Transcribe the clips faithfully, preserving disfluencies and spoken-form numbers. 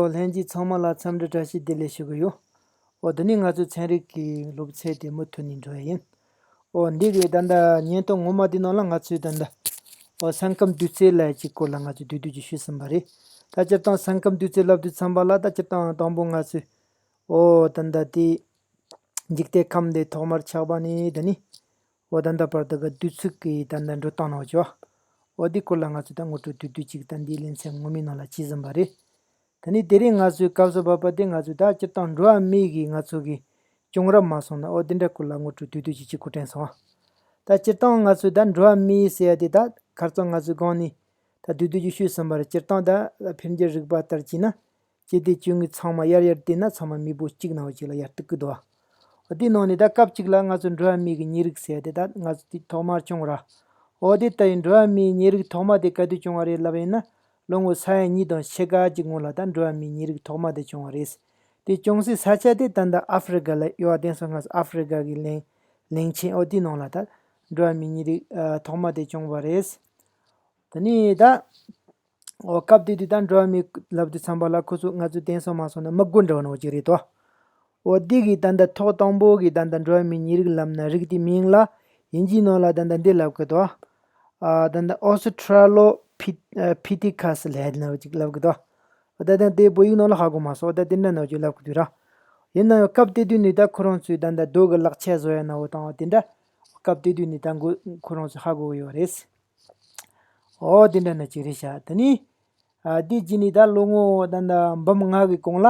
ལྷན་རྒྱས་ཚང་མ་ལ་འཚམས་འདྲི་བཀྲ་ཤིས་བདེ་ལེགས་ཞུ་གི་ཡོད། འོ་དེ་ནས་ང་ཚོའི་ཚན་རིག་གི་སློབ་ཚན་དེ་མུ་མཐུད་ནས་འགྲོ་ཡ་ཡིན། འོ་འདི་གི་ད་ལྟ་བརྙན་ཐུང་ངོ་མ་དེ་ནང་ལ་ང་ཚོས་ད་ལྟ་འོ་ས་ཁམས་བདུད་རྩི་ལབ་ཡ་ཅིག་སྐོར་ལ་ང་ཚོས་བསྡུས་བསྡུས་ཅིག་ཞུས་ཟིན་པ་རེད། ད་སྤྱིར་བཏང་ས་ཁམས་བདུད་རྩི་ལབ་དུས་ཙམ་པ་ལ་ད་སྤྱིར་བཏང་དང་པོ་ང་ཚོས་འོ་ད་ལྟ་དེ་འཇིག་རྟེན་ཁམས་འདི་ཐོག་མར་ཆགས་པ་ནས་ད་ནི། འོ་ད་ལྟ་བར་དུ་གི་བདུད་རྩི་གི་ད་ལྟ་འགྲོ་སྟངས་ནང་ཆོ། འོ་འདི་སྐོར་ལ་ང་ཚོས་ད་ངོ་སྤྲོད་བསྡུས་བསྡུས་ཅིག་ད་འདིའི་ལེ་ཚན་ངོ་མའི་ནང་ལ་བྱས་ཟིན་པ་རེད། ད་ནི་དེ་རིང་ང་ཚོའི་སྐབས་སུ་བབ་པ་དེ་ང་ཚོས་ད་སྤྱིར་བཏང་འགྲོ་བ་མིའི་གི་ང་ཚོ་གི་བྱུང་རབས་མ་སོང་ན་འོ་འདི་འདྲ་སྐོར་ལ་ངོ་སྤྲོད་བསྡུས་བསྡུས་ཅིག་བྱེད་དགོས་དྲན་སོང་། ད་སྤྱིར་བཏང་ང་ཚོས་ད་འགྲོ་བ་མི་ཟེར་ཡ་དེ་ད་ཁ་རྩང་ང་ཚོའི་སྒང་ནས་ད་བསྡུས་བསྡུས་ཅིག་ཞུས་ཟིན་པ་རེད། སྤྱིར་བཏང་ད་འཕེལ་འགྱུར་རིག་པ་ལྟར་བྱས་ན། སྤྱི་སྡེ་བཅུ་གཉིས་ཚང་མ་ཡར་ཡར་བལྟས་ན་ཚང་མ་མེས་པོ་གཅིག་ནང་གཅིག་ལ་ཡར་གཏུག་གི་འདུག་འོ་དེའི་ནང་ནས་ད་སྐབས་གཅིག་ལ་ང་ཚོ་འགྲོ་བ་མིའི་གི་ཉེ་རིགས་ཟེར་ཡ་དེ་ད་ང་ཚོ་དེ་ཐོག་མར་བྱུང་ར། འོ་དེ་ལྟ་ཡིན་འགྲོ་བ་མིའི་ཉེ་རིགས་ཐོག་མ་དེ་ག་དུས་བྱུང་བ་རེད་ལབ་ཡིན་ན། ལོ་ངོ་ས་ཡ་གཉིས་དང་ཕྱེད་ཀ་གཅིག་སྔོན་ལ་ད་འགྲོ་བ་མིའི་ཉེ་རིགས་ཐོག་མ་དེ་བྱུང་བ་རེད། དེ་བྱུང་སའི་ས་ཆ་དེ་ད་ལྟ་ཨ་ཧྥེ་རི་ཀ་ལ་ཡོད་པ་དེ་སོང་ང་ཚོ་ཨ་ཧྥེ་རི་ཀ་གི་གླིང་གླིང་ཆེན་འོ་དེའི་ནང་ལ་ད་འགྲོ་བ་མིའི་ཉེ་རིགས་ཨ་ཐོག་མ་དེ་བྱུང་བ་རེད། དེ་ནས་ད། འོ་སྐབས་དེ་དུས་ད་འགྲོ་བ་མི་ལབ་དུས་ཙམ་པ་ལ་ཁོ་ཚོ་ང་ཚོས་དེང་སང་མ་སོང་ན་མི་རྒོད་འདྲ་བ་ནང་གཅིག་རེད་དོ། འོ་འདི་གི་ད་ལྟ་ཐོག་དང་པོ་གི་ད་ལྟ་འགྲོ་བ་མི་ཉེ་རིགས་ལབ་ན་རིགས་དེའི་མིང་ལ་དབྱིན་ཇིའི་ནང་ལ་ད་ལྟ་འདི་ལབ་གི་དོ། ཨ་ད་ལྟ་ཨོ་སི་ཁྲ་ལོ་ཕི་ཨ་ཕི་ཐི་ཁ་སི་ལབ་ནང་གཅིག་ལབ་གི་དོ། འོ་ད་ལྟ་དེ་བོད་ཡིག་ནང་ལ་ཧ་གོ་མ་སོང་། འོ་ད་དེ་འདྲ་ནང་གཅིག་ལབ་གི་དུས་ར། ཡིན་ན་ཡང་སྐབས་དེ་དུས་ནས་ད་ཁོ་རང་ཚོས་ད་ལྟ་རྡོ་གི་ལག་ཆ་བཟོ་ཡ་ན་འོ་དང་དེ་འདྲ་སྐབས་དེ་དུས་ནས་ད་མགོ་ཁོ་རང་ཚོས་ཧ་གོ་ཡོད་རེད། འོ་དེ་འདྲ་ནི་ཅིག་རེད་ཤག་དེ་ནི། ཨ་དེ་རྗེས་ནས་ད་ལོ་ངོ་ད་ལྟ་འབུམ་ལྔ་གི་གོང་ལ།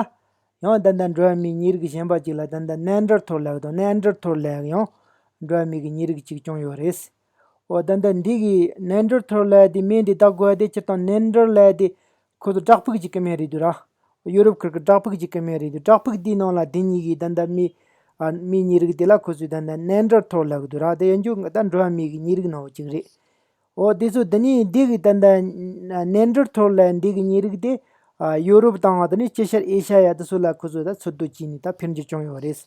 ཡང་ད་ལྟ་འགྲོ་བ་མིའི་ཉེ་རིགས་གཞན་པ་ཅིག་ལ་ད་ལྟ་ནན་ཌར་ཐོར་ལབ་དང་ནན་ཌར་ཐོར་ལབ་ཡང་འགྲོ་བ་མི་གི་ཉེ་རིགས་ཅིག་བྱུང་ཡོད་རེད། འོ་ད་ལྟ་འདི་གི་ནན་ཌར་ཐོར་ལབ་དེ་མིང་དེ་བཏགས་དགོས་དེ་སྤྱིར་བཏང་ནན་ཌར་ལབ་དེ་ཁོ་ཚོ་བྲག་ཕུག་ཅིག་གི་མིང་རེད་འདུག་ར། ཡོ་རོབ་ཁུལ་གི་བྲག་ཕུག་ཅིག་གི་མིང་རེད་འདུག་བྲག་ཕུག་དེའི་ནང་ལ་དེ་གཉིས་ཀྱི་ད་ལྟ་མི་ཨ་མི་ཉེ་རིགས་དེ་ལ་ཁོ་ཚོས་ད་ལྟ་ནན་ཌར་ཐོར་ལབ་གི་འདུག་ར། དེ་ཡིན་རྒྱུ་ད་འགྲོ་བ་མི་གི་ཉེ་རིགས་ནང་གཅིག་རེད། འོ་དེ་ཚོ་དེ་ནས་འདི་གི་ད་ལྟ་ནན་ཌར་ཐོར་ལབ་འདི་གི་ཉེ་རིགས་དེ་ཨ་ཡོ་རོབ་དང་དེ་ནས་དཀྱིལ་ཤར་ཨེ་ཤ་ཡ་དེ་ཚོ་ལ་ཁོ་ཚོ་ད་འཚོ་སྡོད་བྱས་ནས་ད་འཕེལ་འགྱུར་བྱུང་ཡོད་རེད།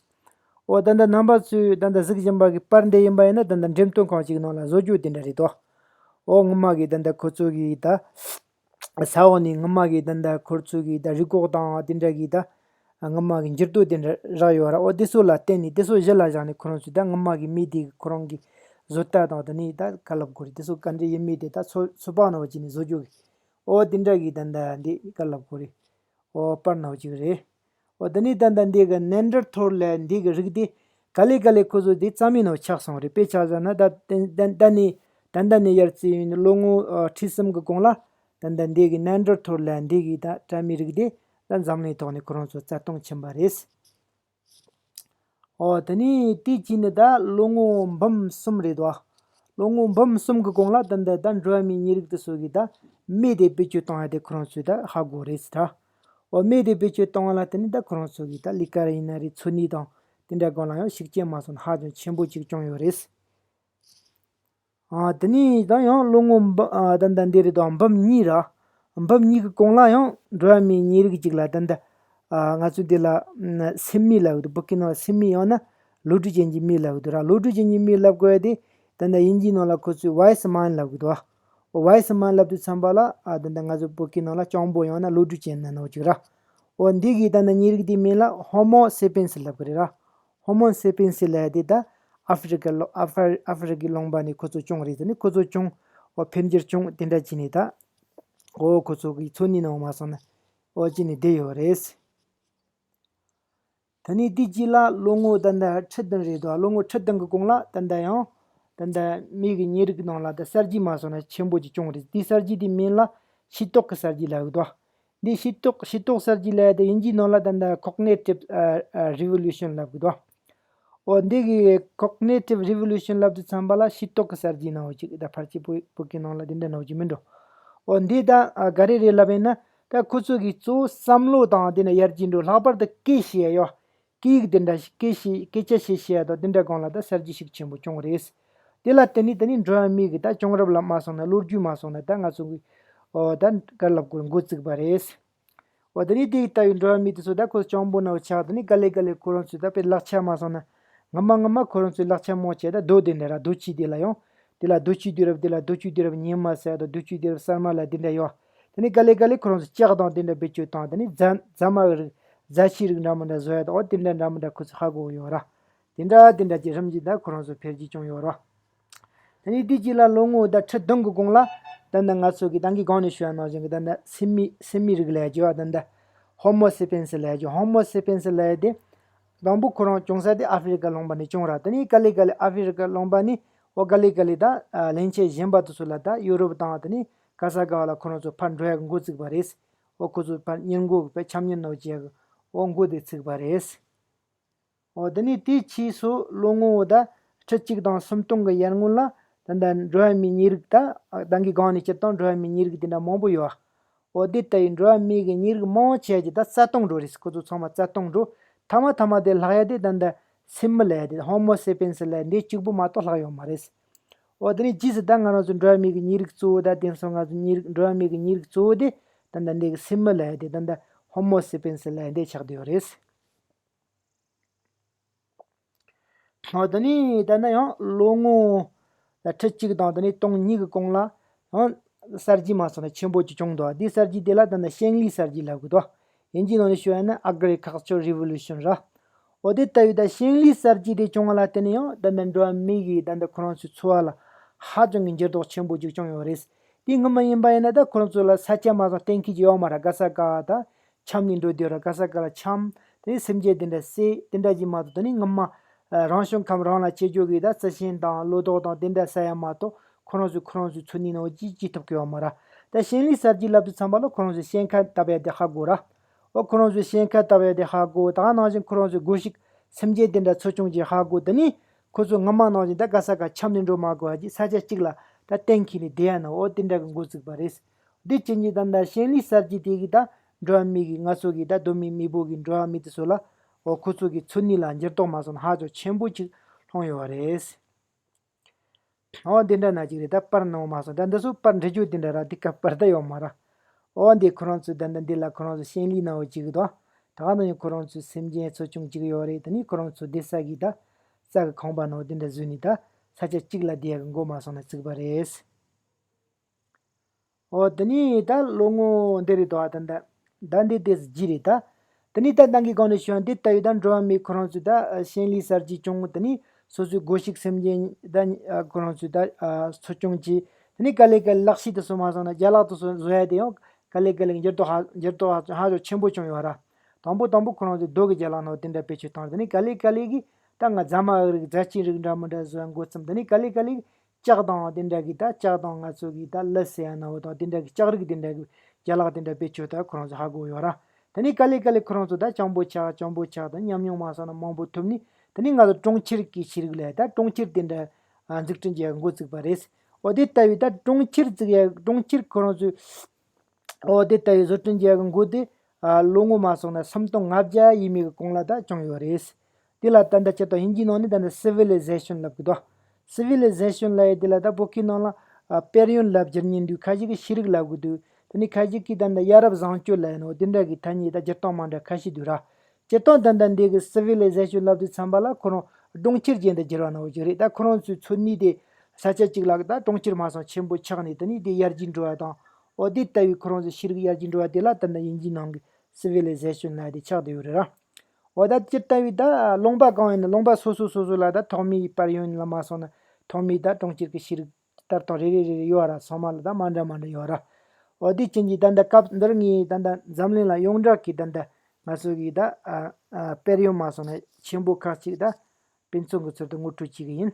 འོ་ད་ལྟ་རྣམ་པ་ཚོས་ད་ལྟ་གཟིགས་བཞིན་པ་གི་པར་འདི་ཡིན་པ་ཡིན་ན་ད་ལྟ་འགྲེམས་སྟོན་ཁང་ཅིག་ནང་ལ་བཟོ་རྒྱུ་དེ་འདྲ་རེད་དོ། འོ་སྔོན་མ་གི་ད་ལྟ་ཁོ་ཚོ་གི་ད་ས་འོག་ནས་སྔོན་མ་གི་ད་ལྟ་ཁོ་ཚོ་གི་ད་རུས་ཁོག་དང་དེ་འདྲ་གི་ད་སྔོན་མ་གི་འགྱུར་རྡོ་དེ་འདྲ་རག་ཡོད་ར། འོ་དེ་ཚོ་ལ་བརྟེན་ནས་དེ་ཚོ་གཞི་ལ་བཞག་ནས་ཁོ་རང་ཚོས་ད་སྔོན་མ་གི་མི་དེ་གི་ཁོ་རང་གི་བཟོ་ལྟ་དང་དེ་ནས་ད་ག་ལབ་དགོས་རེད། དེ་ཚོ་ག་འདྲ་ཡིན་མིན་དེ་ད་ཚོ་ཚོད་དཔག་ནང་བཞིན་ནས་བཟོ་རྒྱུ་གི། འོ་དེ་འདྲ་གི་ད་ལྟ་འདི་ག་ལབ་དགོས་རེད། འོ་པར་ནང་གཅིག་རེད། འོ་དེ་ནས་ད་ལྟ་འདི་གི་ནན་ཌར་ཐོར་ལབ་འདི་གི་རིགས་དེ་ག་ལེ་ག་ལེ་ཁོ་ཚོ་དེ་རྩ་མེད་ནང་ཆགས་སོང་རེད། དཔེ་ཆ་བཞག་ན་ད་ད་ད་ནི་ད་ལྟ་ནས་ཡར་བརྩིས་ཡིན་ལོ་ངོ་ཨ་ཁྲི་གསུམ་གི་གོང་ལ་ད་ལྟ་འདི་གི་ནན་ཌར་ཐོར་ལབ་འདི་གི་ད་རྩ་མེད་རིགས་དེ་ད་འཛམ་གླིང་ཐོག་ནས་ཁོ་རང་ཚོ་རྩ་སྟོང་ཕྱིན་པ་རེད། འོ་དེ་ནས་དེ་གཅིག་ནི་ད་ལོ་ངོ་འབུམ་གསུམ་རེད་དོ། ལོ་ངོ་འབུམ་གསུམ་གི་གོང་ལ་ད་ལྟ་ད་འགྲོ་བ་མིའི་ཉེ་རིགས་དེ་ཚོ་གིས་ད་མེ་དེ་བེད་སྤྱོད་བཏང་ཡ་དེ་ཁོ་རང་ཚོས་ད་ཧ་གོ་རེད་ཟེར་ད། འོ་མེ་དེ་བེད་སྤྱོད་བཏང་བ་ལ་བརྟེན་ནས་ད་ཁོ་རང་ཚོ་གིས་ད་ལས་ཀ་ཡིན་ན་རེད། འཚོ་གནས་དང་དེ་འདྲ་སྒང་ལ་ཡང་ཤུགས་རྐྱེན་མ་སོང་ན་ཧ་ཅང་ཆེན་པོ་ཅིག་བྱུང་ཡོད་རེད། ཨ་དེ་ནས་ད་ཡང་ལོ་ངོ་འབུམ་ཨ་ད་ལྟ་འདི་རེད་དོ། འབུམ་གཉིས་ར། འབུམ་གཉིས་ཀྱི་གོང་ལ་ཡང་འགྲོ་བ་མིའི་ཉེ་རིགས་ཅིག་ལ་ད་ལྟ་ཨ་ང་ཚོ་འདི་ལ་ཨ་སེམས་མེད་ལབ་གི་འདུག་བོད་སྐད་ནང་ལ་སེམས་མེད་ཡང་ན་བློ་གྲོས་ཅན་གྱི་མི་ལབ་གི་འདུག་ར། བློ་གྲོས་ཅན་གྱི་མི་ལབ་དགོས་ཡ་དེ་ད་ལྟ་དབྱིན་ཇིའི་ནང་ལ་ཁོ་ཚོས་ཝའི་སི་མན་ལབ་གི་འདུག་ཝའི་སི་མན་ལབ་དུས་ཙམ་པ་ལ་ཨ་ད་ལྟ་ང་ཚོ་བོད་སྐད་ནང་ལ་སྤྱང་པོ་ཡང་ན་བློ་གྲོས་ཅན་ནང་ནང་ཅིག་ར། འོ་འདི་གི་ད་ལྟ་ཉེ་རིགས་དེའི་མིང་ལ་ཧོ་མོ་སེ་པིན་སི་ལབ་གི་རེད་ར། ཧོ་མོ་སེ་པིན་སི་ལབ་ཡ་དེ་ད་ཨ་ཧྥེ་རི་ཀ་ལོ་ཨ་ཧྥེ་ཨ་ཧྥེ་རི་ཀའི་ལུང་པ་ནས་ཁོ་ཚོ་བྱུང་རེད་ཟེར་ནས་ཁོ་ཚོ་བྱུང་། འོ་འཕེལ་འགྱུར་བྱུང་དེ་འདྲ་བྱས་ནས་ད། འོ་ཁོ་ཚོ་གི་འཚོ་གནས་ནང་མ་སོང་ན་འོ་བྱས་ནས་བསྡད་ཡོད་རེད། ད་ནི་དེ་རྗེས་ལ་ལོ་ངོ་ད་ལྟ་ཁྲི་བདུན་རེད་དོ། ལོ་ངོ་ཁྲི་བདུན་གི་གོང་ལ་ད་ལྟ་ཡང་ད་ལྟ་མི་གི་ཉེ་རིགས་ནང་ལ་ད་གསར་བརྗེ་མ་སོང་ན་ཆེན་པོ་ཅིག་བྱུང་རེད། དེ་གསར་བརྗེ་དེའི་མིང་ལ་ཤེས་རྟོགས་ཀྱི་གསར་བརྗེ་ལབ་གི་འདུག་འདི་ཤེས་རྟོགས་ཤེས་རྟོགས་གསར་བརྗེ་ལབ་ཡ་དེ་དབྱིན་ཇིའི་ནང་ལ་ད་ལྟ་ཁོག་ནེ་ཊིབ་རི་ཝོ་ལུ་ཤན་ལབ་གི་འདུག་འོ་འདི་གི་ཁོག་ནེ་ཊིབ་རི་ཝོ་ལུ་ཤན་ལབ་དུས་ཙམ་པ་ལ་ཤེས་རྟོགས་ཀྱི་གསར་བརྗེ་ནང་བཞིན་ད་ཕལ་ཆེར་བོད་བོད་སྐད་ནང་ལ་འདི་འདྲ་ནང་བཞིན་མིན་འགྲོ། འོ་འདི་ད་ག་རེ་རེད་ལབ་ཡིན་ན་ད་ཁོ་ཚོ་གི་གཙོ་བོ་བསམ་བློ་དང་འདི་ན་ཡར་རྒྱས་འགྲོ་ལྷག་པར་དུ་སྐད་བཤད་ཡ་ཡོད། སྐད་ཡིག་འདི་འདྲ་ཞིག་སྐད་བཤད་སྐད་ཆ་བཤད་བཤད་ཡ་དང་འདི་འདྲ་སྒང་ལ་ད་གསར་བརྗེ་ཤུགས་ཆེན་པོ་བྱུང་རེད། དེ་ལ་བརྟེན་ནས་ད་ནི་འགྲོ་བ་མི་གི་ད་བྱུང་རབས་ལ་མ་སོང་ན་ལོ་རྒྱུས་མ་སོང་ན་ད་ང་ཚོ་གི་འོ་ད་ག་ལབ་དགོས་འགོ་བཙུགས་པ་རེད། འོ་ད་ནི་དེ་ལྟ་བུའི་འགྲོ་བ་མི་དེ་ཚོ་ད་ཁོ་སྤྱང་པོ་ནང་ཆགས། ད་ནི་ག་ལེ་ག་ལེ་ཁོ་རང་ཚོས་ད་དཔེ་ལག་ཆ་མ་སོང་ན་སྔ་མ་སྔ་མ་ཁོ་རང་ཚོས་ལག་ཆ་མང་ཆེ་ད་རྡོ་དེ་འདྲ་ར་རྡོ་ཆས་དེ་ལ་ཡང་དེ་ལ་རྡོ་ཆས་དུས་རབས་དེ་ལ་རྡོ་ཆས་དུས་རབས་སྙེ་མ་ཟེར་ཡ་དང་རྡོ་ཆས་དུས་རབས་གསར་མ་ལབ་དེ་འདྲ་ཡོད། དེ་ནས་ག་ལེ་ག་ལེ་ཁོ་རང་ཚོ་ལྕགས་དང་དེ་འདྲ་བེད་སྤྱོད་བཏང་། དེ་ནས་རྫ་རྫ་མ་གི་རིགས་རྫ་ཆུའི་རིགས་འདྲ་མི་འདྲ་བཟོ་ཡ་དང་། འོ་དེ་འདྲ་འདྲ་མི་འདྲ་ཁོ་ཚོས་ཧ་གོ་ཡོད་ར། དེ་འདྲ་དེ་འདྲ་གྱི་རིམ་གྱིས་ད་ཁོ་རང་ཚོ་འཕེལ་རྒྱས་བྱུང་ཡོད་ར། དེ་ནས་དེའི་རྗེས་ལ་ལོ་ངོ་ད་ཁྲི་བདུན་གྱི་གོང་ལ། ད་ལྟ་ང་ཚོ་གི་ད་གིན་གོང་ནས་ཞུ་ཡ་ནང་བཞིན་གྱི་ད་ལྟ་སེམས་མེད་སེམས་མེད་རིགས་ལབ་རྒྱུ་བ། ད་ལྟ་Homo sapiens ལབ་རྒྱུ། Homo sapiens ལབ་ཡ་དེ། དང་པོ་ཁོ་རང་བྱུང་ས་དེ་ཨ་ཧྥེ་རི་ཀ་ལུང་པ་ནས་བྱུང་ར། དེ་ནས་ག་ལེ་ག་ལེ་ཨ་ཧྥེ་རི་ཀ་ལུང་པ་ནས། འོ་ག་ལེ་ག་ལེ་ད་ཨ་གླིང་ཆེན་གཞན་པ་དེ་ཚོ་ལ། ད་ཡུ་རོབ་དང་དེ་ནས་ག་ས་ག་བ་ལ་ཁོ་རང་ཚོ་ཕར་འགྲོ་ཡ་གི་འགོ་བཙུགས་པ་རེད། འོ་ཁོ་ཚོ་ཕར་ཉེན་འགོག་གི་ཆམ་ཉེན་ནང་བཅས་ཀྱི་འོ་འགོ་དེ་ཚུགས་པ་རེད། འོ་དེ་ནས་དེའི་ཕྱིས་སུ་ལོ་ངོ་བོ་ད་ཁྲི་གཅིག་དང་སུམ་སྟོང་གི་ཡར་སྔོན་ལ། ད་ལྟ་འགྲོ་བ་མིའི་ཉེ་རིགས། ད་ད་གིན་གོང་ནས་སྤྱིར་བཏང་འགྲོ་བ་མིའི་ཉེ་རིགས་དེ་འདྲ་མང་པོ་ཡོད། འོ་དེ་ལྟ་བུའི་འགྲོ་བ་མི་གི་ཉེ་རིགས་མང་ཆེ་ཅིག་ད་རྩ་སྟོངས་འགྲོ་རེད། ཁོ་ཚོ་ཚང་མ་རྩ་སྟོངས་འགྲོ། ཐ་མ་ཐ་མ་དེ་ལྷག་ཡ་དེ་ད་ལྟ་སེམས་མི་ལབ་ཡ་དེ། Homo sapiens ལབ་ཡ་འདི་གཅིག་པུ་མ་གཏོགས་ལྷག་ཡོད་མ་རེད། འོ་དེ་ནས་རྗེས་སུ་ད་ང་རང་ཚོ་འགྲོ་བ་མི་གི་ཉེ་རིགས་གཙོ་བོ། ད་དེང་སང་ང་ཚོ་ཉེ་རིགས་འགྲོ་བ་མི་གི་ཉེ་རིགས་གཙོ་བོ་དེ་ད་ལྟ་འདི་གི་སེམས་མི་ལབ་ཡ་དེ། ད་ལྟ་Homo sapiens ལབ་ཡ་འདི་ཆགས་བསྡད་ཡོད་རེད། འོ་དེ་ནས་ད་ལྟ་ཡང་ལོ་ངོ་ཁྲི་གཅིག་དང་དེ་ནས་སྟོང་གཉིས་ཀྱི་གོང་ལ་ཡང་གསར་བརྗེ་མ་སོང་ན་ཆེན་པོ་ཅིག་བྱུང་འདུག། འདི་གསར་བརྗེ་དེ་ལ་ད་ལྟ་ཞིང་ལས་གསར་བརྗེ་ལབ་གི་འདུག། དབྱིན་ཇིའི་ནང་ནས་ཞུ་ཡ་ན་Agricultural Revolution ར། འོ་དེ་ལྟ་བུའི་ད་ཞིང་ལས་གསར་བརྗེ་དེ་བྱུང་བ་ལ་བརྟེན་ནས་ཡང་ད་ལྟ་འགྲོ་བ་མི་གི་ད་ལྟ་ཁོ་རང་ཚོའི་འཚོ་བ་ལ་ཧ་ཅང་གི་འགྱུར་ལྡོག་ཆེན་པོ་ཅིག་བྱུང་ཡོད་རེད། དེ་སྔོན་མ་ཡིན་པ་ཡིན་ན་ད་ཁོ་རང་ཚོ་ལ་ས་ཆ་མ་གཏོགས་གཏན་འཁེལ་གྱི་ཡོད་མ་རེད། ག་ས་ག་ད་ཆམ་ནས་འགྲོ་དུས་ར། ག་ས་ག་ལ་ཆམ། དེ་ནས་སེམས་ཅན་དེ་འདྲ་བསད། དེ་འདྲ་ཅིག་མ་གཏོགས། དེ་ནས་སྔོན་མ་ཨ་རང་བྱུང་ཁམས་རང་ལ་སྐྱེ་རྒྱུ་གི་ད་རྩི་ཤིང་དང་ལོ་ཏོག་དང་དེ་འདྲ་ཟ་ཡ་མ་གཏོགས། ཁོ་རང་ཚོས་ཁོ་རང་ཚོའི་འཚོ་གནས་ནང་ཅི་ཅི་ཐུབ་ཀྱི་ཡོད་མ་རེད། ད་ཞིང་ལས་གསར་བརྗེ་ལབ་དུས་ཙམ་པ་ལ་ཁོ་རང་ཚོས་ཞིང་ཁ་བཏབ་ཡ་དེ་ཧ་གོ་ར། འོ་ཁོ་རང་ཚོས་ཞིང་ཁ་བཏབ་ཡ་དེ་ཧ་གོ། ད་ག་ནང་བཞིན་ཁོ་རང་ཚོས་སྒོ་ཕྱུགས་སེམས་ཅན་དེ་འདྲ་འཚོ་སྐྱོང་བྱེད་ཧ་གོ། དེ་ནས་ཁོ་ཚོ་སྔ་མ་ནང་བཞིན་ད་ག་ས་ག་ཆམ་ནས་འགྲོ་མ་དགོས་པ་ཅིག་ས་ཆ་གཅིག་ལ་ད་གཏན་འཁེལ་ནས་བསྡད་ཡ་ན། འོ་དེ་འདྲ་གི་འགོ་བཙུགས་པ་རེད། འདི་ཅན་གྱི་ད་ལྟ་ཞིང་ལས་གསར་བརྗེ་དེ་གིས་ད་འགྲོ་བ་མི་གི་ང་ཚོ་གི་ད་གདོད་མའི་མེས་པོ་གི་འགྲོ་བ་མི་དེ་ཚོ་ལ། འོ་ཁོ་ཚོ་གི་འཚོ་གནས་ལ་འགྱུར་ལྡོག་མ་སོང་ན་ཧ་ཅང་ཆེན་པོ་ཅིག་སློང་ཡོད་པ་རེད། འོ་འདི་འདྲ་ན་ཅིག་རེད། ད་པར་ནང་མ་སོང་། ད་འདི་ཚོ་པར་འབྲི་རྒྱུ་དེ་འདྲ་ར་དེ་ག་པར་ད་ཡོད་མ་ར། འོ་འདི་ཁོ་རང་ཚོས་ད་ལྟ་འདི་ལ་ཁོ་རང་ཚོས་ཞིང་ལས་གནང་བ་ཅིག་གི་དོ། ད་ག་ནང་བཞིན་ཁོ་རང་ཚོས་སེམས་ཅན་འཚོ་སྐྱོང་བྱེད་ཀྱི་ཡོད་རེད། དེ་ནས་ཁོ་རང་ཚོ་སྡོད་ས་གི་ད་རྩྭ་གི་ཁང་པ་ནང་དེ་འདྲ་བཟོས་ནས་ད་ས་ཆ་གཅིག་ལ་བསྡད་ཡ་གི་འགོ་མ་སོང་ན་བཙུགས་པ་རེད། འོ་དེ་ནས་ད་ལོ་ངོ་འདི་རེད་དོ། ཨ་ད་ད་ད་འདི་དེ་རྗེས་རེད་ད། དེ་ནས་ད་ད་གིན་གོང་ནས་ཞུ་ཡ་འདི་ལྟ་བུའི་ད་འགྲོ་བ་མི་ཁོ་རང་ཚོས་ད་ཞིང་ལས་གསར་བརྗེ་བྱུང་། དེ་ནས་སོ་སོའི་སྒོ་ཕྱུགས་སེམས་ཅན་ད་ཁོ་རང་ཚོས་ད་འཚོ་སྐྱོང་བྱས། དེ་ནས་ག་ལེ་ག་ལེ་ལག་ཤེས་དེ་ཚོ་མ་སོང་ན་རྒྱ་ལག་དེ་ཚོ་བཟོ་ཡ་དེ་ཡང་ག་ལེ་ག་ལེ་འགྱུར་ལྡོག་ཧ་འགྱུར་ལྡོག་ཧ་ཧ་ཅང་ཆེན་པོ་བྱུང་ཡོད་ར། དང་པོ་དང་པོ་ཁོ་རང་ཚོས་རྡོ་གི་རྒྱ་ལག་ནང་དེ་འདྲ་བེད་སྤྱོད་བཏང་། དེ་ནས་ག་ལེ་ག་ལེ་གིས་ད་ང་རྫ་མ་གི་རིགས་རྫ་ཆུའི་རིགས་འདྲ་མི་འདྲ་བཟོ་ཡ་འགོ་བརྩམས། དེ་ནས་ག་ལེ་ག་ལེ་གིས་ལྕགས་དང་དེ་འདྲ་གི་ད་ལྕགས་དང་ང་ཚོ་གི་ད་གླུ་ཟེར་ཡ་ན་འོ་དང་དེ་འདྲ་གི་ལྕགས་རིགས་དེ་འདྲ་གི་རྒྱ་ལག་དེ་འདྲ་བེད་སྤྱོད་ད་ཁོ་རང་ཚོ་ཧ་གོ་ཡོད་ར། དེ་ནས་ག་ལེ་ག་ལེ་ཁོ་རང་ཚོ་ད་ལྕང་པོ་ཆགས་ལྕང་པོ་ཆགས་དང་ཉམས་མྱོང་མ་སོང་ན་མང་པོ་ཐོབ་ནས། དེ་ནས་ང་ཚོ་གྲོང་ཁྱེར་གྱི་ཤེས་རིག་ལ་ད་གྲོང་ཁྱེར་དེ་འདྲ་ཨ་འཛུགས་སྐྲུན་བྱེད་ཡ་འགོ་བཙུགས་པ་རེད། འོ་དེ་ལྟ་བུའི་ད་གྲོང་ཁྱེར་བཙུགས་ཡ་གྲོང་ཁྱེར་ཁོ་རང་ཚོས། འོ་དེ་ལྟ་བུའི་བཟོ་སྐྲུན་བྱེད་ཡ་གི་འགོ་དེ་ཨ་ལོ་ངོ་མ་སོང་ན་སུམ་སྟོང་ལྔ་བརྒྱ་ཡས་མས་གི་གོང་ལ་ད་བྱུང་ཡོད་རེད། དེ་ལ་ད་ལྟ་སྤྱིར་བཏང་དབྱིན་ཇིའི་ནང་ནས་ད་ལྟ་སི་ཝི་ལི་ཟེ་ཤན་ལབ་གི་འདུག། སི་ཝི་ལི་ཟེ་ཤན་ལབ་ཡ་དེ་ལ་ད་བོད་སྐད་ནང་ལ་ཨ་དཔལ་ཡོན་ལབ་བསྒྱུར་ཉན་དུས་ཁ་ཤས་ཀྱིས་ཤེས་རིག་ལབ་གི་འདུག། དེ་ནས་ཁ་ཤས་ཀྱིས་ད་ལྟ་ཡ་རབས་བཟང་སྤྱོད་ལབ་ཡ་ནོ་དེ་འདྲ་གི་ཐ་སྙད་ད་བསྒྱུར་སྟངས་མ་འདྲ་ཁ་ཤས་འདུག་ར། སྤྱིར་བཏང་ད་ལྟ་འདི་གི་སི་ཝི་ལི་ཟེ་ཤན་ལབ་དུས་ཙམ་པ་ལ་ཁོ་རང་གྲོང་ཁྱེར་ཅན་དུ་བསྒྱུར་བ་ནང་བཞིན་རེད། ད་ཁོ་རང་ཚོའི་འཚོ་གནས་དེ་ས་ཆ་གཅིག་ལ་ད་གྲོང་ཁྱེར་མ་སོང་ཆེན་པོ་ཆགས་ནས་དེ་ནས་དེ་ཡར་རྒྱས་འགྲོ་བ་དང་། འོ་དེ་ལྟ་བུའི་ཁོ་རང་ཚོའི་ཤེས་རིག་ཡར་རྒྱས་འགྲོ་བ་དེ་ལ་ད་ལྟ་དབྱིན་ཇིའི་ནང་གི་སི་ཝི་ལི་ཟེ་ཤན་ལབ་དེ་ཆགས་བསྡད་ཡོད་རེད་ར། འོ་ད་སྤྱིར་བཏང་བའི་ད་ལུང་པ་གང་ཡིན་ན་ལུང་པ་སོ་སོ་སོ་སོ་ལ་ད་ཐོག་མའི་དཔལ་ཡོན་ལ་མ་སོང་ན་ཐོག་མའི་ད་གྲོང་ཁྱེར་གྱི་ཤེས་རིག་ལྟར་དང་རེ་རེ་རེ་རེ་ཡོད་ར། ཚང་མ་ལ་ད་མ་འདྲ་མ་འདྲ་ཡོད་ར། འོ་དེ་ཅན་གྱི་ད་ལྟ་སྐབས་འདིར་ངས་ད་ལྟ་འཛམ་གླིང་ལ་ཡོངས་གྲགས་ཀྱི་ད་ལྟ་ང་ཚོ་གི་ད་ཨ་ཨ་དཔལ་ཡོན་མ་སོང་ན་ཆེན་པོ་ཁག་ཅིག་ད་དཔེ་མཚོན་གྱི་ཚུལ་དུ་ངོ་སྤྲོད་བྱེད་ཀྱི་ཡིན།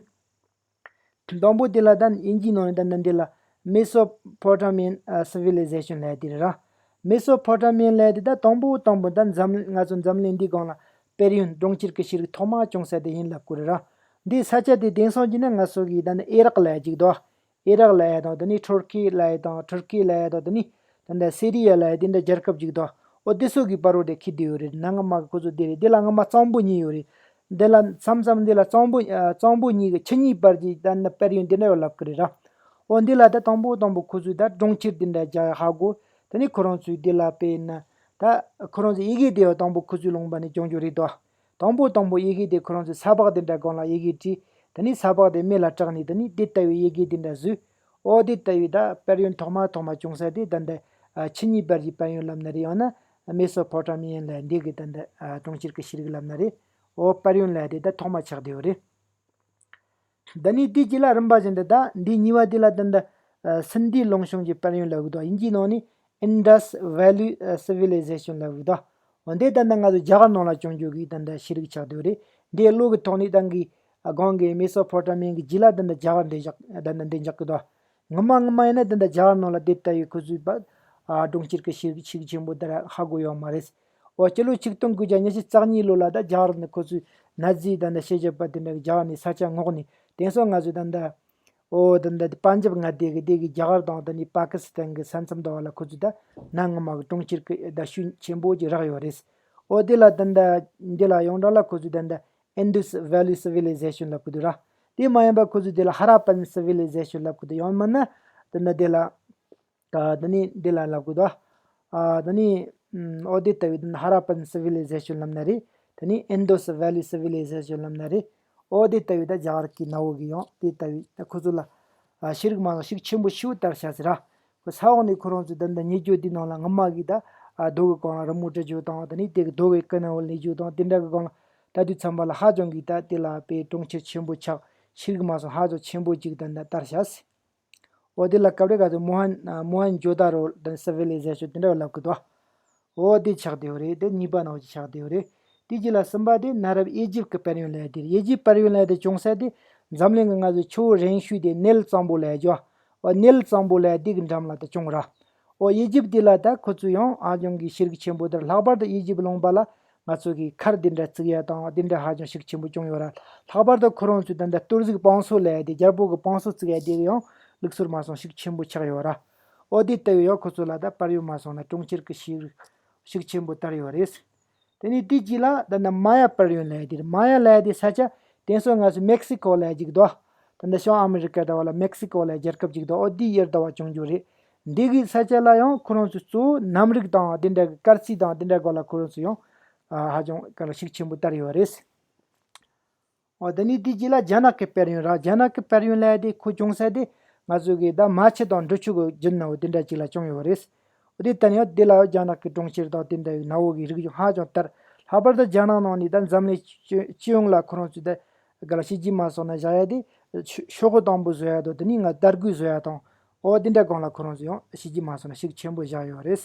དང་པོ་དེ་ལ་ད་དབྱིན་ཇིའི་ནང་ནས་ད་ད་འདི་ལ་Mesopotamian Civilization ལབ་དེ་རེད་ར། Mesopotamian ལབ་དེ་ད་དང་པོ་དང་པོ་ད་འཛམ་ང་ཚོ་འཛམ་གླིང་འདི་སྒང་ལ་དཔལ་ཡོན་གྲོང་ཁྱེར་གྱི་ཤེས་རིག་ཐོག་མ་བྱུང་ས་དེ་ཡིན་ལབ་དགོས་རེད་ར། འདིའི་ས་ཆ་དེ་དེང་སང་གྱི་ནི་ང་ཚོ་གི་ད་ནི་ཨི་རག་ལབ་ཡ་ཅིག་འདུག། ཨི་རག་ལབ་ཡ་དང་དེ་ནི་ཊུར་ཀི་ལབ་ཡ་དང་ཊུར་ཀི་ལབ་ཡ་དང་དེ་ནི་ད་ལྟ་སི་རི་ཡ་ལབ་ཡ་དེ་འདྲ་རྒྱལ་ཁབ་ཅིག་འདུག། འོ་དེ་ཚོ་གི་བར་རོ་དེ་ཁེལ་བསྡད་ཡོད་རེད། ནང་མ་གི་ཁོ་ཚོ་དེ་རེད། དེ་ལ་སྔ་མ་གཙང་པོ་གཉིས་ཡོད་རེད། འདི་ལ་མཚམས་མཚམས་འདི་ལ་གཙང་པོ་ཨ་གཙང་པོ་གཉིས་ཀྱི་ཆུ་གཉིས་བར་གྱི་ད་ནི་དཔལ་ཡོན་འདི་འདྲ་ཡོད་ལབ་ཀྱི་རེད་ར། འོ་འདི་ལ་ད་དང་པོ་དང་པོ་ཁོ་ཚོས་ད་གྲོང་ཁྱེར་འདི་འདྲ་རྒྱག་ཧ་གོ། དེ་ནི་ཁོ་རང་ཚོས་འདི་ལ་དཔེར་ན་ད་ཁོ་རང་ཚོས་ཡི་གེ་དེ་ཡང་དང་པོ་ཁོ་ཚོའི་ལུང་པ་ནས་སྦྱོང་རྒྱུ་རེད་དོ། དང་པོ་དང་པོ་ཡི་གེ་དེ་ཁོ་རང་ཚོས་ས་ཕག་འདི་འདྲ་སྒང་ལ་ཡི་གེ་བྲིས། དེ་ནི་ས་ཕག་དེ་མེ་ལ་བསྲེགས་ནས་དེ་ནི་འདི་ལྟ་བུའི་ཡི་གེ་འདི་འདྲ་བཟོས། འོ་དེ་ལྟ་བུའི་ད་དཔལ་ཡོན་ཐོག་མ་ཐོག་མ་བྱུང་ས་དེ་ད་འདི་ ཨ་ཆུ་གཉིས་བར་གྱི་དཔལ་ཡོན་ལབ་ན་རེད། ཡང་ན་མེ་སོ་པོ་ཊ་མི་ཡན་ལབ་འདི་གི་ད་ལྟ་ཨ་གྲོང་ཁྱེར་གྱི་ཤེས་རིག་ལབ་ན་རེད། འོ་དཔལ་ཡོན་ལབ་དེ་ད་ཐོག་མ་ཆགས་བསྡད་ཡོད་རེད། འདི་ནས་དེའི་རྗེས་ལ་རིམ་པ་བཞིན་དུ་ད་འདི་གཉིས་པ་དེ་ལ་ད་ལྟ་ཨ་སིན་དྷི་ལུང་གཤོང་གི་དཔལ་ཡོན་ལབ་གི་འདུག་དབྱིན་ཇིའི་ནང་ནས་Indus Valley Civilization ལབ་གི་འདུག་འོ་འདི་ད་ལྟ་ང་ཚོ་རྒྱ་གར་ནང་ལ་བྱུང་རྒྱུ་གི་ད་ལྟ་ཤེས་རིག་ཆགས་བསྡད་ཡོད་རེད། འདིའི་ལོ་གི་ཐོག་ནས་ད་གི་ཨ་གོང་གི་མེ་སོ་པོ་ཊ་མི་ཡན་གྱི་རྗེས་ལ་ད་ལྟ་རྒྱ་གར་འདི་བཞག་ད་ལྟ་འདི་འཇགས་གི་འདུག་ངོ་མ་ངོ་མ་ཡིན་ན་དེ་འདྲ་རྒྱ་གར་ནང་ལ་དེ་ལྟ་བུའི་ཁོ་ཚོའི་བ་ཨ་གྲོང་ཁྱེར་གྱི་ཤེས་རིག་ཤེས་རིག་ཆེན་པོ་དེ་འདྲ་ཧ་གོ་ཡོད་མ་རེད། འོ་སྤྱི་ལོ་ཆིག་སྟོང་དགུ་བརྒྱ་ཉི་ཤུ་རྩ་གཉིས་ལོ་ལ་ད་རྒྱ་གར་ནས་ཁོ་ཚོའི་ནཱ་ཛི་དང་ད་ཤེས་བྱ་པ་དེ་འདྲ་གི་རྒྱ་གར་ནས་ས་ཆ་སྔོག་ནས། དེང་སང་ང་ཚོས་ད་ལྟ་འོ་ད་ལྟ་པན་ཇབ་མངའ་སྡེ་གི་དེ་གི་རྒྱ་གར་དང་ད་ནི་པ་ཀི་སི་ཐན་གི་ས་མཚམས་དུ་བ་ལ་ཁོ་ཚོས་ད་གནའ་སྔ་མ་གི་གྲོང་ཁྱེར་གི་ད་ཤུལ་ཆེན་པོ་ཅིག་རག་ཡོད་རེད། འོ་དེ་ལ་ད་ལྟ་འདི་ལ་ཡོངས་གྲགས་ལ་ཁོ་ཚོས་ད་ལྟ་Indus Valley Civilization ལབ་གི་འདུག་ར། དེ་མ་ཡིན་པ་ཁོ་ཚོས་དེ་ལ་Harappan Civilization ལབ་གི་འདུག་ཡང་མིན་ན་ད་ལྟ་དེ་ལ་ད་ནི་འདི་ལ་ལབ་གི་འདུག་ཨ་ད་ནི་ཨམ་འོ་དེ་ལྟ་བུའི་ད་ནི་Harappan Civilization ལབ་ན་རེད། ད་ནི་Indus Valley Civilization ལབ་ན་རེད། འོ་དེ་ལྟ་བུའི་ད་རྒྱ་གར་གྱི་གནའ་བོ་གི་ཡང་དེ་ལྟ་བུའི་ད་ཁོ་ཚོ་ལ་ཨ་ཤེས་རིག་མ་ལག་ཤུགས་ཆེན་པོ་ཞེ་པོ་དར་ཤག་ཟེར་ར། ཁོ་ས་འོག་ནས་ཁོ་རང་ཚོས་ད་ལྟ་ཉེ་རྒྱུ་དེ་ནང་ལ་ངོ་མ་གི་ད་ཨ་རྡོ་གི་སྒང་ལ་རི་མོ་བྲི་རྒྱུ་དང་། ད་ནི་དེ་གི་རྡོ་གི་ཀི་ནང་ལ་ལས་རྒྱུ་དང་། དེ་འདྲ་གི་སྒང་ལ་ད་དུས་ཚང་མ་ལ་ཧ་ཅང་གི་ད་དེ་ལ་དཔེ་གྲོང་ཁྱེར་ཆེན་པོ་ཆགས། ཤེས་རིག་མ་སོང་ཧ་ཅང་ཆེན་པོ་ཅིག་ད་ལྟ་དར་ཤག་འོ་དེ་ལ་སྐབས་རེ་ག་ཚོད་མོ་ཧན་ཨ་མོ་ཧན་ཇོ་དཱ་རོ་དང་Civilization དེ་འདྲ་ལབ་གི་འདུག་འོ་དེ་ཆགས་བསྡད་ཡོད་རེད། དེ་གཉིས་པ་ནང་བཞིན་ཆགས་བསྡད་ཡོད་རེད། དེ་རྗེས་ལ་གསུམ་པ་དེ་གནའ་རབས་ཨེ་ཇིབ་ཀྱི་དཔལ་ཡོན་ལབ་ཡ་དེ་རེད། ཨེ་ཇིབ་དཔལ་ཡོན་ལབ་ཡ་དེ་བྱུང་ས་དེ་འཛམ་གླིང་གི་ང་ཚོའི་ཆུ་བོ་རིང་ཤོས་དེ་ནེལ་གཙང་པོ་ལབ་ཡ་ཇོ། འོ་ནེལ་གཙང་པོ་ལབ་ཡ་དེ་གི་འགྲམ་ལ་དེ་བྱུང་ར། འོ་ཨེ་ཇིབ་དེ་ལ་ད་ཁོ་ཚོས་ཡང་ཧ་ཅང་གི་ཤེས་རིག་ཆེན་པོ་དར། ལྷག་པར་དུ་ཨེ་ཇིབ་ལུང་པ་ལ་ང་ཚོ་གི་མཁར་དེ་འདྲ་བརྩིགས་ཡ་དང་དེ་འདྲ་ཧ་ཅང་ཤུགས་ཆེན་པོ་བྱུང་ཡོད་ར། ལྷག་པར་དུ་ཁོ་རང་ཚོས་ད་ལྟ་གཏོར་གཟིགས་བང་སོ་ལབ་ཡ་དེ་རྒྱལ་པོ་གི་བང་སོ་བརྩིགས་ཡ་དེ་ཡང་ལུགས་སྲོལ་མ་སོང་ཤུགས་ཆེན་པོ་ཆགས་ཡོད་ར། འོ་དེ་ལྟ་བུའི་ཡང་ཁོ་ཚོ་ལ་ད་དཔལ་ཡོན་མ་སོང་ན་གྲོང་ཁྱེར་གྱི་ཤེས་རིག་ཤུགས་ཆེན་པོ་དར་ཡོད་རེད། དེ་ནས་དེའི་རྗེས་ལ་ད་ལྟ་མ་ཡ་དཔལ་ཡོན་ལབ་ཡ་དེ་རེད། མ་ཡ་ལབ་ཡ་དེ་ས་ཆ་དེང་སང་ང་ཚོ་མེག་སི་ཀོ་ལབ་ཡ་ཅིག་འདུག་ད་ལྟ་བྱང་ཨ་མི་རི་ཀ་ཟླ་བ་ལ་མེག་སི་ཀོ་ལབ་ཡ་རྒྱལ་ཁབ་ཅིག་འདུག་འོ་དེའི་ཡུལ་ཟླ་བ་བྱུང་རྒྱུ་རེད། འདི་གི་ས་ཆ་ལ་ཡང་ཁོ་རང་ཚོས་གཙོ་བོ་གནམ་རིག་དང་དེ་འདྲ་གི་སྐར་རྩིས་དང་དེ་འདྲ་སྐོར་ལ་ཁོ་རང་ཚོས་ཡང་ཨ་ཧ་ཅང་ག་ལ་ཤུགས་ཆེན་པོ་དར་ཡོད་རེད། འོ་དེ་ནས་དེའི་རྗེས་ལ་རྒྱ་ནག་གི་དཔལ་ཡོན་ར། རྒྱ་ནག་གི་དཔལ་ཡོན་ལབ་ཡ་དེ་ཁོ་བྱུང་ས་དེ་ང་ཚོ་གི་ད་མ་ཆུ་དང་འབྲི་ཆུ་གི་རྒྱུད་ནང་དེ་འདྲ་ཅིག་ལ་བྱུང་ཡོད་རེད། འོ་དེ་ལྟར་ཡང་དེ་ལ་རྒྱ་ནག་གི་གྲོང་ཁྱེར་དང་དེ་འདྲ་བའི་གནའ་བོ་གི་རིག་གཞུང་ཧ་ཅང་དར། ལྷག་པར་དུ་རྒྱ་ནག་ནང་ནས་ད་འཛམ་གླིང་སྤྱི་སྤྱི་ཡོངས་ལ་ཁོ་རང་ཚོས་ད་ག་ལ་བྱས་རྗེས་མ་སོང་ན་བཞག་ཡ་དེ་ཤོ་ཤོག་གུ་དང་པོ་བཟོ་ཡ་དང་། དེ་ནས་ང་དར་གོས་བཟོ་ཡ་དང་། འོ་དེ་འདྲ་སྒང་ལ་ཁོ་རང་ཚོས་ཡང་བྱས་རྗེས་མ་སོང་ན་ཤུགས་ཆེན་པོ་བཞག་ཡོད་རེད།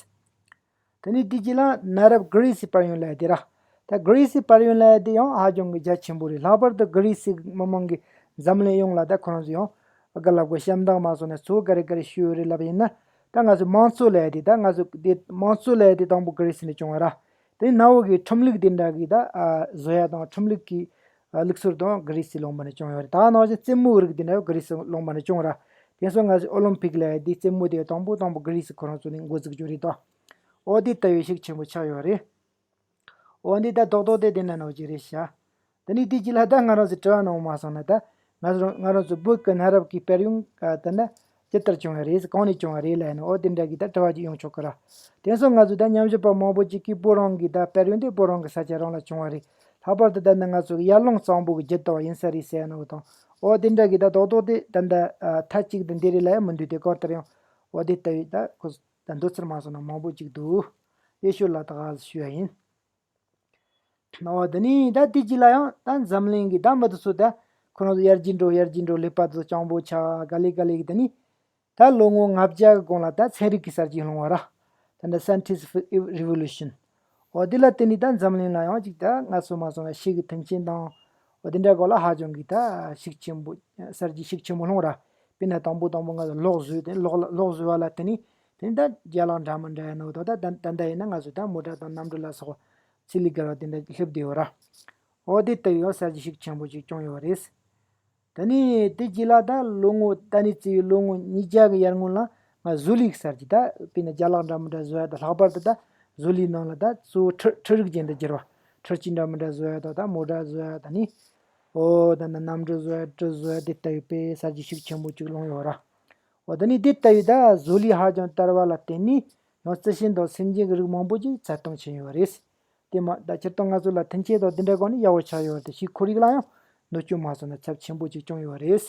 དེ་ནས་དེའི་རྗེས་ལ་གནའ་རབས་གྷི་རི་སི་དཔལ་ཡོན་ལབ་ཡ་དེ་ར། ད་གྷི་རི་སི་དཔལ་ཡོན་ལབ་ཡ་དེ་ཡང་ཧ་ཅང་གི་རྒྱ་ཆེན་པོ་རེད། ལྷག་པར་དུ་གྷི་རི་སི་མི་མང་གིས་འཛམ་གླིང་ཡོངས་ལ་ད་ཁོ་རང་ཚོས་ཡང་ག་ལབ་དགོས། ཞབས་འདེགས་མ་སོང་ན་གཙོ་བོ་ག་རེ་ག་རེ་ཞུས་ཡོད་རེད་ལབ་ཡིན་ན། ད་ང་ཚོ་དམངས་གཙོ་ལབ་ཡ་དེ། ད་ང་ཚོ་དེ་དམངས་གཙོ་ལབ་ཡ་དེ་དང་པོ་གྷི་རི་སི་ནས་བྱུང་བ་ར། དེ་ནས་གནའ་བོ་གི་ཁྲིམས་ལུགས་དེ་འདྲ་གི་ད་ཨ་བཟོ་ཡ་དང་། ཁྲིམས་ལུགས་ཀྱི་ཨ་ལུགས་སྲོལ་དང་གྷི་རི་སི་ལུང་པ་ནས་བྱུང་ཡོད་རེད། ད་ནང་བཞིན་རྩེད་མོ་རིགས་དེ་འདྲ་གྷི་རི་སི་ལུང་པ་ནས་བྱུང་ར། དེང་སང་ང་ཚོས་ཨོ་ལིམ་པིག་ལབ་ཡ་དེ་རྩེད་མོ་དེ་དང་པོ་དང་པོ་གྷི་རི་སི་ཁོ་རང་ཚོ་ནས་འགོ་བཙུགས་རྒྱུ་རེད་དོ། འོ་དེ་ལྟ་བུའི་ཤུགས་ཆེན་པོ་ཆགས་ཡོད་རེད། འོ་འདི་ད་རྡོག་རྡོག་དེ་དེ་འདྲ་ནང་བཞིན་རེད་ཤག་དེ་ནས་དེའི་རྗེས་ལ་ད་ང་རང་ཚོས་དྲི་བ་གནང་མ་སོང་ན། ད་ང་རང་ང་རང་ཚོ་བོད་ཀྱི་གནའ་རབས་ཀྱི་དཔལ་ཡོན་ཨ་ད་ནི་ཇི་ལྟར་བྱུང་བ་རེད། གང་ནས་བྱུང་བ་རེད་ལབ་ན། འོ་དེ་འདྲ་གི་ད་དྲི་བ་ཅིག་ཡོང་ཆོག་གི་ར། དེང་སང་ང་ཚོས་ད་ཉམས་ཞིབ་པ་མང་པོ་ཅིག་གིས་བོད་རང་གི་ད་དཔལ་ཡོན་དེ་བོད་རང་གི་ས་ཆ་རང་ལ་བྱུང་བ་རེད། ལྷག་པར་དུ་ད་ནི་ང་ཚོ་གི་ཡར་ཀླུང་གཙང་པོ་གི་རྒྱུད་དུ་བ་ཡིན་ས་རེད་ཟེར་ནོ་དང་། འོ་དེ་འདྲ་གི་ད་རྡོག་རྡོག་དེ་ད་ད་ཨ་མཐའ་གཅིག་ཏུ་འདི་རེད་ལབ་ཡ་མི་འདུག་དེ་གང་ལྟར་ཡང་འོ་དེ་ལྟ་བུའི་ད་ཁོ་ད་འདོད་ཚུལ་མ་སོང་ན་མང་པོ་ཅིག་འདུག་ཡེ་ཤུ་ལ་ད་ག་ཞུ་ཡ་ཡིན། འོ་དེ་ནས་ད་དེ་རྗེས་ལ་ཡང་ད་འཛམ་གླིང་གི་ད་མི་དེ་ཚོ་ད་ཁོ་རང་ཚོ་ཡར་རྒྱས་འགྲོ་ཡར་རྒྱས་འགྲོ། ལས་པ་དེ་ཚོ་སྤྱང་པོ་ཆགས། ག་ལེ་ག་ལེ་གི་དེ་ནས་ད་ལོ་ངོ་ལྔ་བརྒྱ་གི་གོང་ལ་ད་ཚན་རིག་གི་གསར་བརྗེ་སློང་བ་ར། ད་ནི་Scientific Revolution། འོ་དེ་ལ་བརྟེན་ནས་ད་འཛམ་གླིང་ལ་ཡང་ཅིག་ད་སྔར་སོང་མ་སོང་ལ་ཤེད་ཀྱི་མཐུན་རྐྱེན་དང་། འོ་དེ་འདྲ་སྐོར་ལ་ཧ་ཅང་གི་ད་ཤུགས་ཆེན་པོ་གསར་བརྗེ་ཤུགས་ཆེན་པོ་སློང་ར། དཔེར་ན་དང་པོ་དང་པོ་ང་ཚོ་གློག་བཟོས་ཏེ། གློག་ལ་གློག་བཟོས་པ་ལ་བརྟེན་ནས་དེ་ནས་ད་རྒྱ་ལག་འདྲ་མི་འདྲ་ཡིན་ནོ་དང་། ད་ད་ད་ལྟ་ཡིན་ན་ང་ཚོ་ད་མོ་ཊ་དང་གནམ་གྲུ་ལ་སོགས་ཚི་ལི་གར་བ་དེ་འདྲ་སླེབས་བསྡད་ཡོད་ར། འོ་དེ་ལྟ་བུའི་གསར་བརྗེ་ཤུགས་ཆེན་པོ་ཅིག་བྱུང་ཡོད་རེད། ད་ནི་དེ་རྗེས་ལ་ད་ལོ་ངོ་ད་ནི་བརྩིས་པའི་ལོ་ངོ་ཉིས་བརྒྱ་གི་ཡར་སྔོན་ལ་ང་བཟོ་ལས་ཀྱི་གསར་བརྗེ། ད་དཔེར་ན་རྒྱ་ལག་འདྲ་མི་འདྲ་བཟོ་ཡ་དང་། ལྷག་པར་དུ་ད་བཟོ་ལས་ནང་ལ་ད་གཙོ་བོ་འཕྲུལ་འཕྲུལ་རིག་ཅན་དུ་བསྒྱུར་བ། འཕྲུལ་ཆས་འདྲ་མི་འདྲ་བཟོ་ཡ་དང་། ད་མོ་ཊ་བཟོ་ཡ། ད་ནི་འོ་ད་ནི་གནམ་གྲུ་བཟོ་ཡ། གྲུ་བཟོ་ཡ། དེ་ལྟ་བུའི་དཔེ་གསར་བརྗེ་ཤུགས་ཆེན་པོ་ཅིག་སློང་ཡོད་ར། འོ་ད་ནི་དེ་ལྟ་བུའི་ད་བཟོ་ལས་ཧ་ཅང་དར་བ་ལ་བརྟེན་ནས་ཡང་རྩི་ཤིང་དང་སེམས་ཅན་གྱི་རིགས་མང་པོ་ཅིག་ཚ་ཏོང་ཕྱིན་ཡོད་རེད། དེ་མ་ད་སྤྱིར་བཏང་ང་ཚོ་ལ་མཐུན་རྐྱེན་དང་དེ་འདྲ་གང་ནས་ཡག་པོ་ཆགས་ཡོད་རེད། ད་ཤེས་ཁོར་ཡུག་ལ་ཡང་གནོད་སྐྱོན་མ་སོང་ན་ཚབས་ཆེན་པོ་ཅིག་བྱུང་ཡོད་རེད།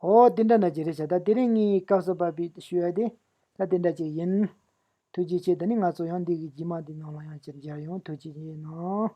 འོ་དེ་འདྲ་ན་ཅི་རེད་བྱ། ད་དེ་རིང་ངའི་སྐབས་སུ་བབས་པའི་ཞུ་ཡ་དེ་ ད་དེ་འདྲ་ཅིག་ཡིན། ཐུགས་རྗེ་ཆེ། དེ་ནི་ང་ཚོ་ཡང་འདི་གི་རྗེས་མ་འདི་ནང་ལ་ཡང་ཅིག་མཇལ་ཡོང་། ཐུགས་རྗེ་ཆེ་གནང་།